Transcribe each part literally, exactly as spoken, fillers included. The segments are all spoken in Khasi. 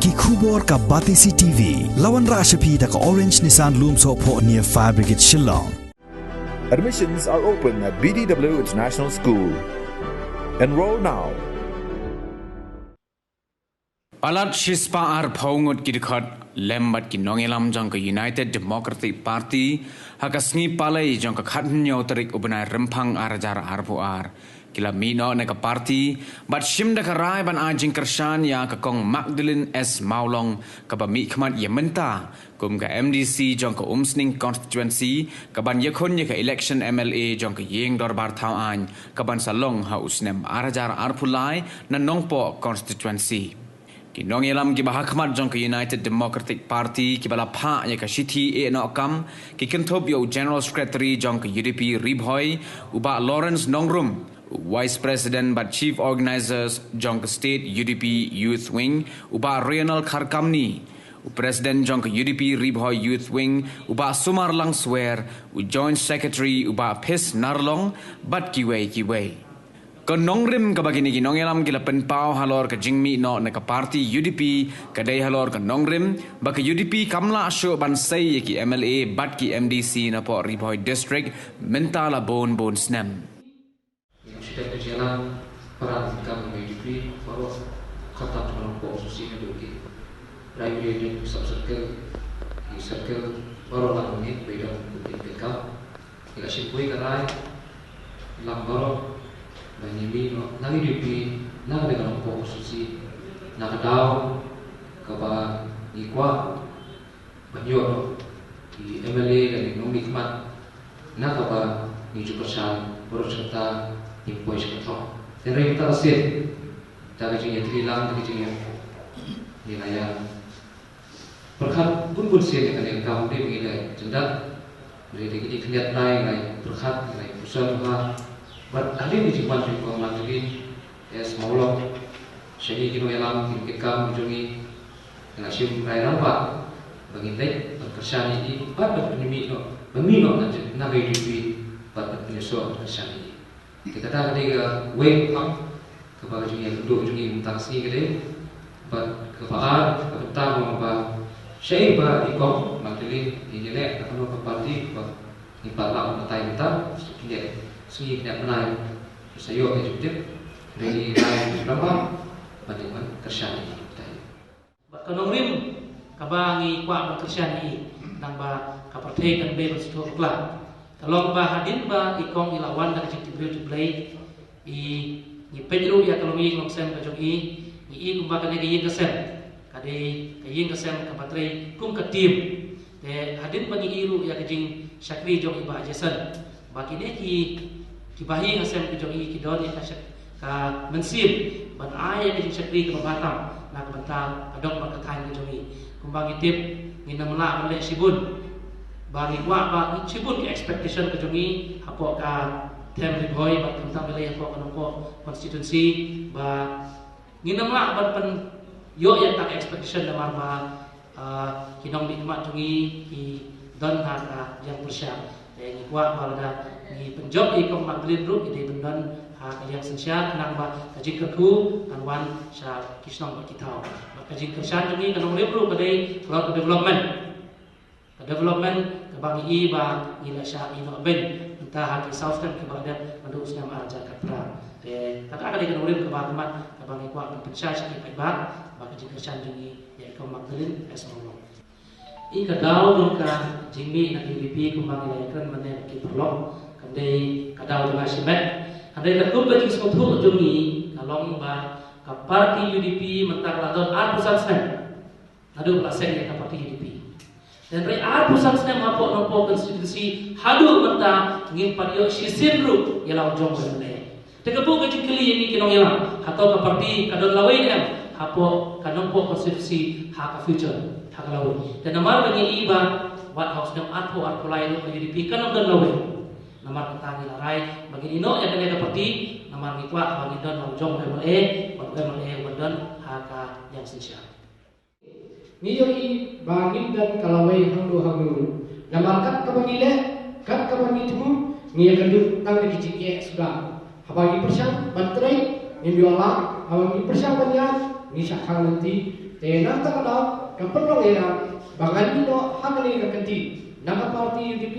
Ki khubor ka Batesi T V. La wanrah sha phi da ka Orange Nissan Lumsohphoh near Fire Brigade Shillong. Admissions are open at B D W International School. Enroll now. Palat shispah arphew ngut ki dkhot lem bad ki nongïalam jong ka United Democratic Party ha ka sngi Palei jong ka khathynñiew tarik u bnai Rymphang ar hajar arphew ar. Ki la mih noh na ka party bad shim da ka rai ban ai jingkyrshan ïa ka Kong Magdalene S Mawlong kaba mih khmat ïa mynta kum ka M D C jong ka Umsning Constituency kaban ïakhun ïa ka election M L A jong ka Ïing Dorbar Thaw Aiñ kaban sa long ha u snem ar hajar arphew lai na Nongpoh Constituency. Ki nongïalam kiba ha khmat jong ka United Democratic Party kiba la phah ïa ka shithi eh noh kam ki kynthup ïa u General Secretary jong ka U D P Ri Bhoi u Bah Lawrence Nongrum, u Vice President bad Chief Organisers jong ka State U D P Youth Wing u Bah Rional Kharkamni, u President jong ka U D P Ri Bhoi Youth Wing u Bah Sumar Langswer, u Joint Secretary u Bah Phis Narlong bad kiwei kiwei. Ka nongrim kaba kine ki nongïalam ki la pynpaw halor ka jingmih noh na ka party U D P ka dei halor ka nongrim ba ka U D P kam lah shuh ban sei ïa ki M L A bad ki M D C napoh Ri Bhoi District mynta la bun bun snem. Ïa u shiteng ka jingïalang para ka kam ka U D P baroh khamtam jong ka Nongpoh Constituency haduh ki Ri Bhoi District, sub circle, ki circle baroh lang ne ba i dang ka kam. Ngi la shim poi ka rai lang baroh ba ngi mih noh na ka U D P na ka Nongpoh Constituency na ka daw kaba ngi kwah ban ïoh noh ki M L A lane ki nongmihkhmat na kaba ngi ju kyrshan baroh shi katta ngim poi sha ka thong. Hynrei mynta ka sien da ka jingïatreilang da ka jingïa ngi la ïa pyrkhat bun bun sien ïa kane ka kam dei ba ngi la jyndat. Hynrei da kine ki khyndiat bnai ngi la ïa pyrkhat, ngi la ïa puson bha. Bad hadien ka jingwan jong i Kong Magdalene S Mawlong sha ngi ki nongïalam ki nongkitkam jong ngi, ngi la shim rai rangbah ba ngin leit ban kyrshan ïa i bad ban pynmih noh, ban mih noh na ka U D P bad ban pynïasoh ban kyrshan ïa i. Te kata ka dei kawei ka phang kaba ka jingïakynduh jong ngi mynta ka sngi ka dei. Bad kaba ar ka bynta ba shaei ba i Kong Magdalene in ïaleh na kano ka party ba ngi pat lah ban batai mynta, sngi khyndiat, sngi khyndiat bnai sa ïoh ka jingtip. Hynrei ngi rai rangbah ban dei ban kyrshan ïa i mynta. Bad ka nongrim kaba ngi kwah ban kyrshan ïa i, nang ba ka pyrthei kan bei ban sngewthuh bakla. Ka long ba hadien ba i Kong i la wan da ka jingtip briew tip Blei, i ngi peit ruh ïa ka longïing longsem ka jong i, ngi i kumba kane ka ïing ka sem ka dei ka ïing ka sem kaba trei kum ka team. Te hadien ba ngi i ruh ïa ka jingshakri jong i Bah Jason, ba kine ki, ki bahaïing hasem ki jong i ki don ïa ka shak-, ka mynsiem ban ai ïa ka jingshakri kaba bha tam na ka bynta ka dong bad ka thaiñ ka jong i. Kumba ngi tip, ngin ym lah ban leh shibun, ba ngi kwah ba shibun ka expectation ka jong i hapoh ka Them Ri Bhoi bad khamtam balei hapoh ka Nongpoh Constituency, ba ngin ym lah ban pynïoh ïa kata ka expectation namar ba, ah, ki nongmihkhmat jong ngi ki don ha ka liang pyrshah. Te ngi kwah ba lada ngi pynjop ïa i Kong Magdalene ruh i dei ban don ha ka liang synshar khnang ba ka jingkyrkhu kan wan sha ki shnong bad ki thaw. Bad ka jingkyrshan jong ngi ka nongrim ruh ka dei halor ka development. Ka development kaba ngi i ba ngi la shah ïeh noh beiñ mynta ha ki saw snem kiba la dep naduh u snem ar hajar khatphra. Te kata ka dei ka nongrim kaba khmat kaba ngi kwah ban pynshai sha ki paidbah ba ka jingkyrshan jong ngi ïa i Kong Magdalene S Mawlong. I ka daw jong ka jingmih na ka U D P kumba ngi la ïakren mynne bad ki paralok, kam dei ka daw jong nga shimet. Hynrei katkum ka jingsngewthuh jong ngi ka long ba ka party U D P mynta ka la don arphew san snem. Naduh ba la seng ïa ka party U D P. Hynrei arphew san snem hapoh Nongpoh Constituency haduh mynta ngim pat ïoh shisien ruh ïa la u jong u M L A. Te ka buh ka jingkylli ïa ngi ki nongïalam, hato ka party ka don lawei ne em hapoh ka Nongpoh Constituency ha ka future, ha ka lawei. Te namar ba ngi i ba wat ha u snem arphew, arphew lai ruh ka U D P kan ym don lawei. Namar kata ngi la rai ba ngin ïeh noh ïa kane ka party, namar ngi kwah ba ngin don la u jong u M L A, bad u M L A uban don ha ka liang synshar. Ngi ïohi ba ngim don ka lawei hangno hangno ruh. Namar kat kaba ngi leh, kat kaba ngi thmu, ngi ïakynduh tang da ki jingeh suda. Haba ngi pyrshang ban trei, ngim ïoh lah, haba ngi pyrshang ban ïaid, ngi shah khang lynti. Te na kata ka daw ka pynlong ïa nga ba ngan mih noh ha kane ka kynti na ka party U D P,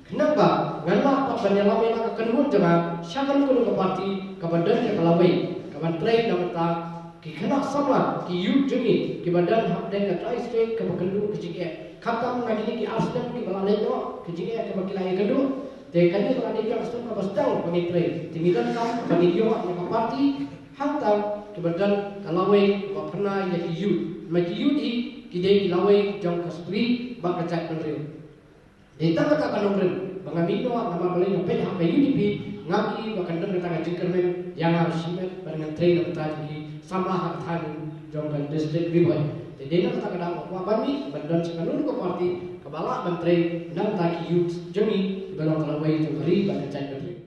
khnang ba ngan lah pat ban ïalam ïa la ka kynhun jong nga sha kano kano ka party kaba don ïa ka lawei, kaban trei na ka bynta ki khynnah samla, ki youth jong ngi kiba don hapdeng ka Tri State kaba kynduh ka jingeh. Khamtam na kine ki ar snem kiba la leit noh, ka jingeh kaba ki la ïakynduh. Te kane ka la dei ka snem kaba sdang ba ngi trei. Te ngi donkam ba ngi ïoh ïa ka party hangta kiba don ka lawei kaba phyrnai ïa ki youth. Ma ki youth hi ki dei ki lawei jong ka shtri bad ka jaitbynriew. Dei tang kata ka nongrim ba nga mih noh namar balei nga peit ha ka U D P, nga ki ba kan don kata ka jingkyrmen ïa nga shimet ba ngan trei na ka bynta jong ki samla ha ka thaiñ jong ka district Ri Bhoi. Te dei na kata ka daw nga kwah ban mih ban don sha kano ka party kaba lah ban trei na ka bynta ki youth jong ngi kiba long ka lawei jong ka ri bad ka jaitbynriew.